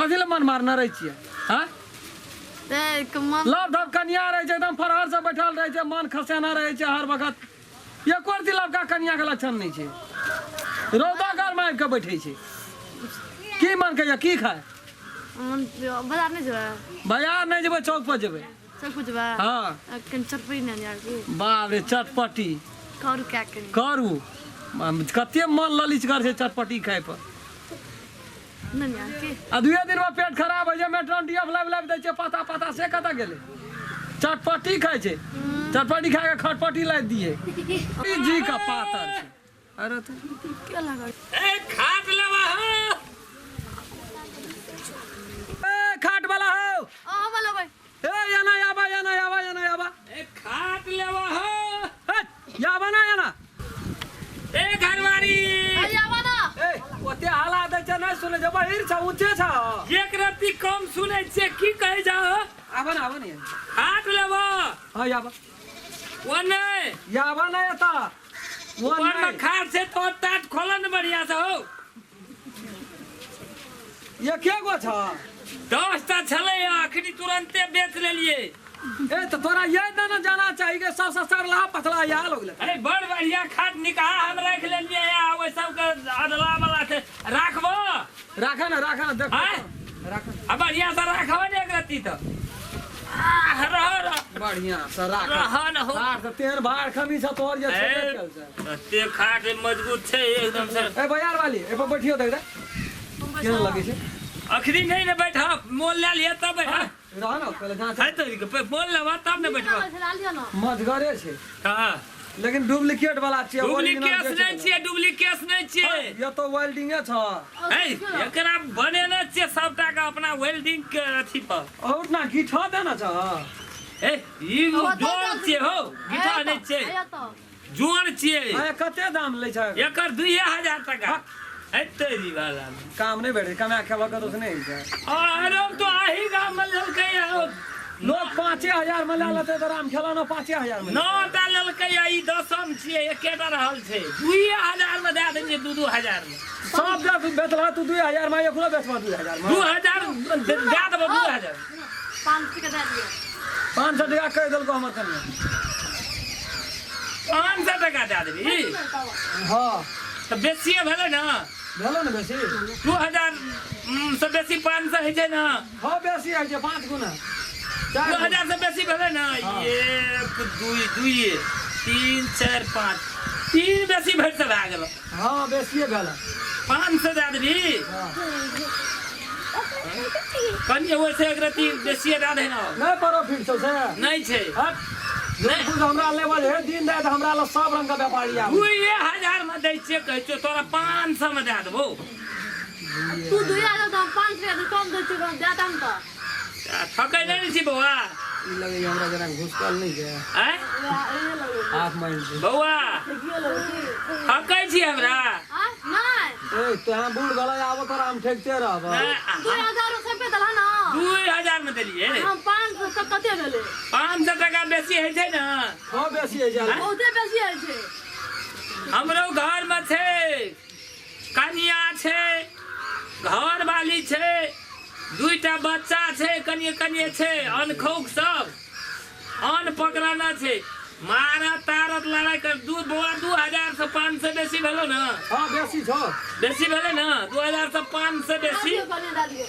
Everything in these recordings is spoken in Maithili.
कथी लए मन मारने रहै छियै हँ ए के मन लव धब कनिया रहै छै एकदम फरहर से बैठल रहै छै मन खसेना रहै छै हर वक्त एको रति लवका कनिया के लक्षण नहि छै रौदा गरम आबि कऽ बैठै छै की मन कहिया की खाय मन बाजार नहि जेबै बाजार नहि जेबै चौक पर जेबै सब कुछ जेबै हँ कनि चटपटी नहि आनि की बाप रे चटपटी करू क्या कनि करू कते मन ललिच कर छै चटपटी खाय पर नहि आनि की आ दुए दिन में पेट खराब होइ छै मेट्रॉन डी एफ लाबि लाबि दै छै पता पता से कतऽ गेलै चटपटी खाइ छै चटपटी खा कऽ खटपटी लाबि दिए ई जी का पातर छै अरे तो के लागल ए खाट लेवा हो ए खाट वाला हो अहाँ वाला भाई ए एना आबा एना आबा एना आबा ए खाट लेवा हो ए याबा ना एना ए घरवारी अरे आवा ना ए ओते हाला दै छै नहि सुनै छै बहिर छ ऊँचे छ एक रत्ती कम सुनै छियै की कहै जा हो आबा ना आबा ने खाट लेवा हाँ याबा ओ नहि याबा ना एता वो ऊपर में नहीं खाट छै तो टाट खोलो ने बढ़िया से हो एके गो छ 10 टा छलै अखनी तुरंते बेच लेलियै ए तो तोरा ये ना ना जाना चाहिए कि सब सस्ता रहा पतला या लोग ले अरे बड़ बढ़िया खाट निकाह हम राखि लेलियै आ ओहि सबके अदला वाला छै राखबो राखा ना राखा ना देखो आँय? राखा आ बढ़िया से राखबो ने एक रत्ती तऽ आह, रह रह बढ़िया से राख रह न हो भार से तेहन भार खमी छ तोहर जे छेबे ए, कयल छै एते खाट मजबूत छै एकदम से ए बाजार वाली ए पर बैठियो देख रे केहन लगै छै अखनी नहीं ने बैठब मोल लए लिअ तब बैठब रह न पहिले जाँच है तो मोल लेबह तब ने बैठबह मजगरे छै हाँ लेकिन डुप्लीकेट वाला छियै डुप्लीकेट नहीं छियै डुप्लीकेट नहीं छियै ये तो वेल्डिंगे छ है एकरा बनेने छियै सबटा के अपना वेल्डिंग के अथी पर और ना गिठा देना छ ए ई जोड़ छियै हो गिठा नहीं छियै जोड़ छियै अरे कते दाम लै छ एकर 2000 टका है तेरी वाला काम नहीं भेटे कमा खेबऽ कतौ से नहीं छै अरे तो आही गाम में लेलकै लोग 5000 में लए लेतै तऽ राम खेलौना 5000 में 9 टा लेलकै ई दसम छियै एकेटा रहल छै 2000 में दए देलियै 2-2 हजार में सब जब बेचला तू 2000 में एकरो बेचबा 2000 में 2000 दए देबो 2000 500 टका दए दियौ 500 टका कहि देलको हमर कनिया 500 टका दए देबही हाँ तऽ बेसिए भेलै ने भेलो ने बेसी 2000 से बेसी 500 होइ छै ने हाँ बेसी होइ छै 5 गुना 2000 से बेसी भेलै ने 1 2 2 3 4 5 3 बेसी भरि से भए गेल हाँ बेसिए भेल 500 दए देबही कनि ओहिसँ एक रत्ती बेसिए दए दे ने नहि प्रॉफिट छौ से नहि छै हट नहि हमरा लेवल हे दिन राति हमरा लग सब रंग के व्यापारी आबै 2000 में दै छियै कहै छियौ तोरा 500 में दए देबौ तू 2000 तऽ 500 टका कम दै छियै दए दम तऽ ठकै नहि ने छी बौआ ई लगैया हमरा जेना घुसकल नहि छै आँय हाफ माइंड छै बौआ ठकै छी हमरा नहि ए तोहाँ बूढ़ भेलै आब तोरा हम ठेकते रहब 2000 रुपए देलह ना 2000 में देलियै हम 500 तऽ कते भेलै 500 टका बेसी होइ छै ने हँ बेसी होइ छै बहुते बेसी होइ छै हमरो घर में छै कनिया छै घर वाली छै दुईटा बच्चा छै कनिए कनिए छै अनखौक सब अन्न पकड़ाना छै मारत तारत लड़ाई कर दू बौआ 2000 से 500 बेसी भेलो ने हाँ बेसी छौ बेसी भेलै ने 2000 से 500 बेसी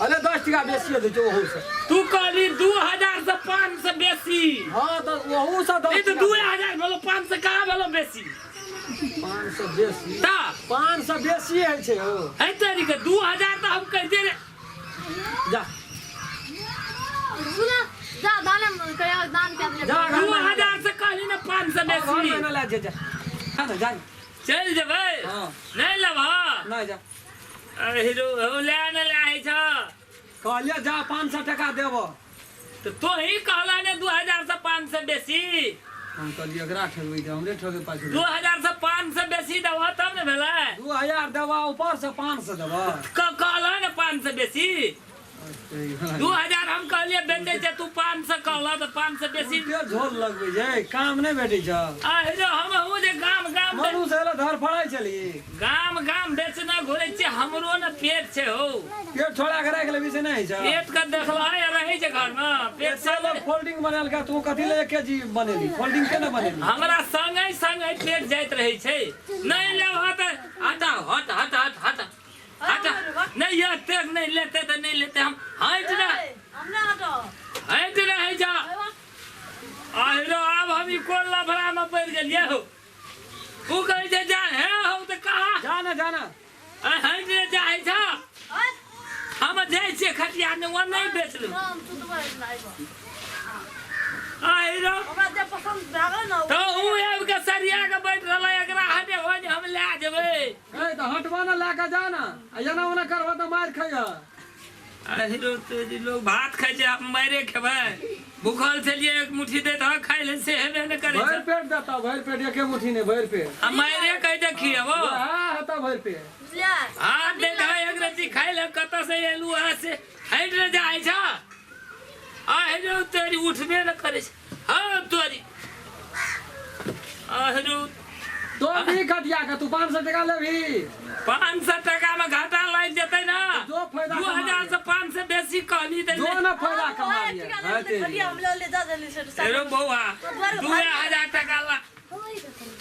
अरे 10 टका बेसी दै छौ ओहू से तू कहली 2000 से 500 बेसी हाँ तऽ ओहू से नहीं 10 तो 2000 भेलो 500 कहाँ भेलो बेसी 500 बेसी ता 500 बेसी होइ छै हो है तरीके 2000 तऽ हम कहिते रे जा सुना जा दान कया दान के दिया जा 2000 से कहली ने 500 घर बेसी महीना लए जे जा जा जा चल जेबै हाँ। नहीं लेबह नहीं जा हीरो हो ले ने ले आइ छ कहलिए जा 500 टका देबो तो तो ही कहला ने 2000 से 500 बेसी हम कहलिए एकरा ठगबै छै हमरे ठगे पाछू 2000 से 500 बेसी देबह तब ने भेलै 2000 देबा ऊपर से 500 देबा कहला ने 500 बेसी 2000 हम कहलिए बेचै छै, तू 500 कहलह तऽ 500 बेसी। के झोल लगबै छै, काम नहि भेटै छै। आहिरो हमहूँ जे गाम गाम मनुष्य एला धर फड़ाइ छली, गाम गाम बेचने घुरै छियै, हमरो ने पेट छै हौ। पेट छोड़ा के राखि लेबही से नहि होइ छै। पेट के देखलह रहै छै घर मे पेट। एते लोग फोल्डिंग बनेलका, तू कथी ले 1 केजी बनेली? फोल्डिंग केना बनेली? हमरा संगे संगे पेट जाइत रहै छै। नहि लेबह तऽ हट हट हट हट हट हट। नहि एतेक नहि लेते तऽ नहि लेते, हम हटि ने। हम नहि हटब। हटि रहै जा। आहिरो आब हम ई कोन लफड़ा मे पड़ि गेलियै हौ। ओ कहै छै जा हे हौ तऽ कहा जा ना, जा ना। हटि ने जाइ छ। हम जाइ छियै खटिया ने, ओ नहि बेचलहुँ। हम सुतबै नहि। आहिरो हमरा जे पसन्द भए गेल ने। तऽ उ आबि कऽ सरिया कऽ बैठ रहलै, एकरा हटे हो जे हम लए जेबै। ए तऽ हटबा ना, लए कऽ जा ना, आ एना ओना करबह तऽ मारि खइह। आहिरो तेरी, लोग भात खाइ छै, हम मारे खेबै? भूखल छलियै, एक मुट्ठी दैत हँ खाइ ले, से हेबे नहि करै भरि छै। पेट देता, भरि पेट, एके मुट्ठी नहि, भरि पेट। आ मारे कहि दे खियबो। वएह हेता भरि पेट। बुझलियै? हाथ दैत हँ एक रत्ती खाइ ले, कतऽ से एलू हँ से। हटि ने जाइ छ। आहिरो तेरी, उठबे नहि करै छै। हँ तोरी, आहिरो। तो भी खटिया के तू 500 टका लेबही? 500 टका मे घाटा लागि जेतै ने। जो फायदा दू कमा हजार लिअ। से 500 बेसी कहली तऽ जो ना, फायदा कमा लिअ। है तेरी। खटिया हम ले ले जा जल्दी से। एरो बौआ, 2000 टका ला,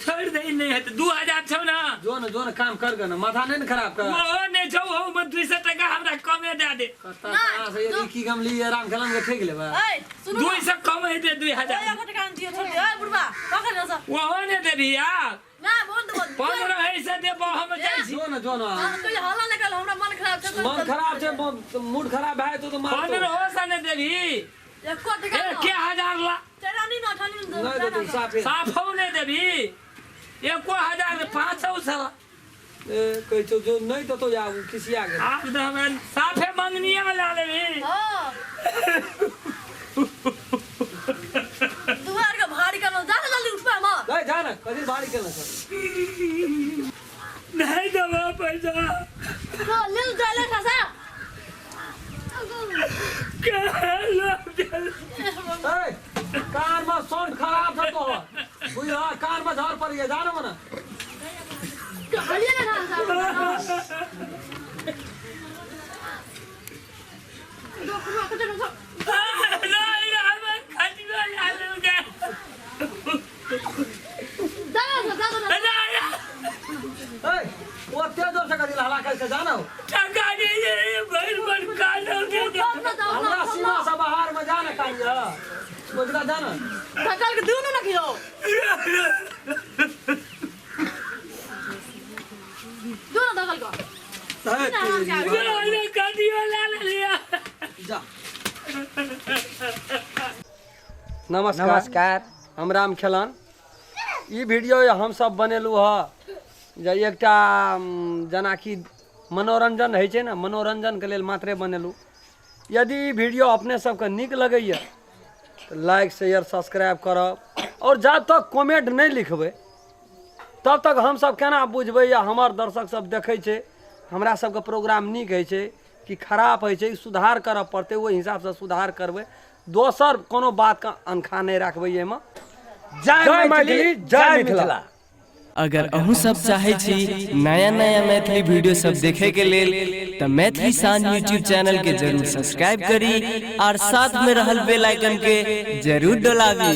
छोड़ि दे, नहि हेतै। 2000 छौ ने? जो न, जो न, काम कर ग न, माथा नहि ने खराब कर। ओहो नहि छौ, ओहो मे 200 टका हमरा कमे दए दे। कत्ता कहाँ से यदि की गमली राम खेलन के ठेक लेबै? ए सुनू। 200 कम हेतै, 2000। 1 टका दियो, छोड़ दियो। ए बुढ़बा, पकड़ न। ओहो नहि देबही आब? ना, बोल दो। 15 से देबो, हम जाइ छी। जो न, जो न। कोई हल्ला नहि कर, हमरा मन खराब छै। मन खराब छै, मूड खराब भए जेतौ तऽ मारतौ। 15 से नहि देबही? एको टका। 1000 ला। चरानी न ठानी। नहि देतौ साफे। साफो नहि देबही? एको हजार 500 सए ला। ए, कहै छौ जो, नहि देतौ, जा खिसिया गेल। आब तऽ हमरा साफे मंगनीये मे लए लेबही। हां, दुआर के भारी करनो, जा जल्दी उठबे हम। नहीं जा ना, कथी भारी केने छौ? नहीं देबो पैसा। तो ले जा, ले खसा। के लोग? ए, कान में साउंड खराब छौ तोहर, बुझला? कान में झाड़ पड़िए, जा ना मने। कहलिए ना खसा। नहीं, हम खटिया ला लेंगे। जा जा जा। नहीं। ए, ओते जोर से कथी हल्ला करै छै? जा ना। टका नहीं दे, भरि भरि कानो दे दे। हमरा सीमा से बाहर में जा ना, कान बुझला, जा ना। धकल के दियो ना खिलो, दो ना धकल को। ए, तेरी। नहीं, खटिया ला लिया। जा। नमस्कार। नमस्कार। हम राम खेलन। ई वीडियो हमसब बनेलहुँ हँ जे एकटा जेनाकि मनोरञ्जन होइ छै ने, मनोरञ्जनके लेल मात्रे बनेलहुँ। यदि ई वीडियो अपने सबके नीक लगैए तऽ लाइक, शेयर, सब्सक्राइब करब। आओर जा तक कमेंट नहि लिखबै तब तक हमसब केना बुझबै या हमर दर्शक सब देखै छै हमरा सबके प्रोग्राम नीक होइ छै कि खराब होइ छै, सुधार करऽ पड़तै, ओहि हिसाबसँ सुधार करबै। दोसर कोनो बातके अनखा नहि राखबै एहिमे। जय मैथिली, जय मिथिला। अगर अहूँ सब चाहै छी नया नया मैथिली वीडियो सब देखे के लेल तऽ मैथिली शान यूट्यूब चैनल के जरूर सब्सक्राइब करी और साथ में रहल बेल आइकन के जरूर डोलाबी।